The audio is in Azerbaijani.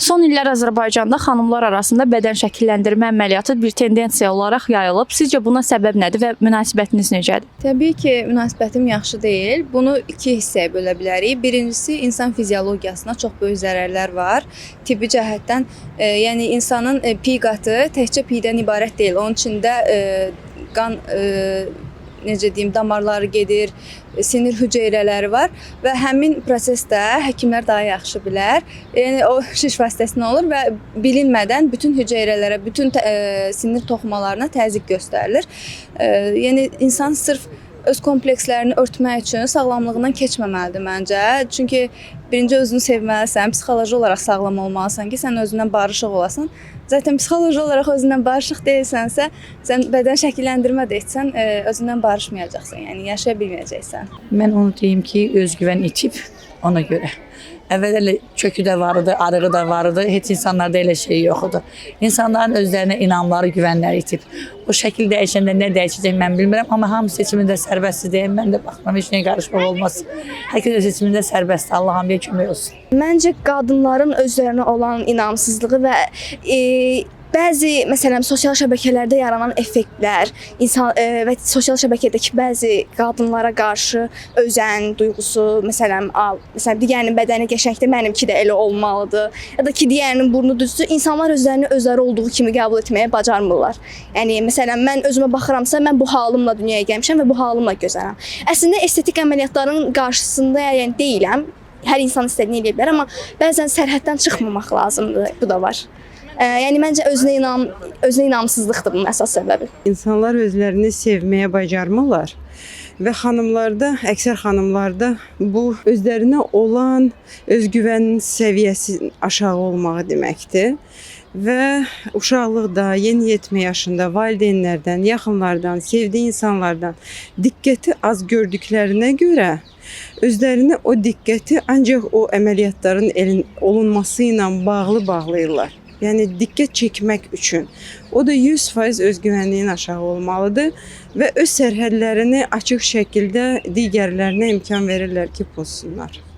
Son illər Azərbaycanda xanımlar arasında bədən şəkilləndirmə əməliyyatı bir tendensiya olaraq yayılıb. Sizcə buna səbəb nədir və münasibətiniz necədir? Təbii ki, münasibətim yaxşı deyil. Bunu iki hissəyə bölə bilərik. Birincisi, insan fiziologiyasına çox böyük zərərlər var. Tibbi cəhətdən, yəni insanın piy qatı təkcə piydən ibarət deyil. Onun içində qan necə deyim, damarları gedir, sinir hüceyrələri var və həmin prosesdə həkimlər daha yaxşı bilər. Yəni o şiş vasitəsilə olur və bilinmədən bütün hüceyrələrə, bütün sinir toxumalarına təzyiq göstərilir. Yəni insan sırf öz komplekslərini örtmək üçün sağlamlığından keçməməlidir məncə. Çünki birinci özünü sevməlisən, psixoloji olaraq sağlam olmalısan ki, sən özündən barışıq olasan. Zaten psixoloji olaraq özündən barışıq deyilsənsə, sən bədən şəkilləndirmə də etsən, özündən barışmayacaqsan, yəni yaşaya bilməyəcəksən. Mən onu deyim ki, özgüvən itib ona görə. Əvvəl elə kökü də var idi, arığı da var idi. Heç insanlarda elə şey yox idi. İnsanların özlərinə inamları, güvənləri itib. O şəkil dəyişəndə nə dəyişəcək mən bilmirəm, amma hamı seçimində sərbəstdir deyə mən də baxmam, heç nəyə qarışmaq olmaz. Hər kəs öz seçimində sərbəstdir. Allah hamıya kömək olsun. Məncə qadınların özlərinə olan inamsızlığı və bəzi məsələn sosial şəbəkələrdə yaranan effektlər, insan və sosial şəbəkədəki bəzi qadınlara qarşı özən duyğusu, məsələn, məsələn digərinin bədəni qəşəngdir, mənimki də elə olmalıdır. Ya da ki, digərinin burnu düzdür. İnsanlar özlərini özləri olduğu kimi qəbul etməyə bacarmırlar. Yəni məsələn mən özümə baxıramsa, mən bu halımla dünyaya gəlmişəm və bu halımla gözələm. Əslində estetik əməliyyatların qarşısında yəni deyiləm. Hər insan istədiyini eləyə bilər, amma bəzən sərhəddən çıxmamaq lazımdır. Bu da var. Yəni məncə özünə inamsızlıqdır bunun əsas səbəbi. İnsanlar özlərini sevməyə bacarmırlar və xanımlarda, əksər xanımlarda bu özlərinə olan özgüvənin səviyyəsi aşağı olmağı deməkdir. Və uşaqlıqda, yeniyetmə yaşında valideynlərdən, yaxınlardan, sevdiyi insanlardan diqqəti az gördüklərinə görə özlərinə o diqqəti ancaq o əməliyyatların olunması ilə bağlı bağlayırlar. Yəni diqqət çəkmək üçün. O da 100% özgüvənliyin aşağı olmalıdır və öz sərhədlərini açıq şəkildə digərlərinə imkan verirlər ki, pozsunlar.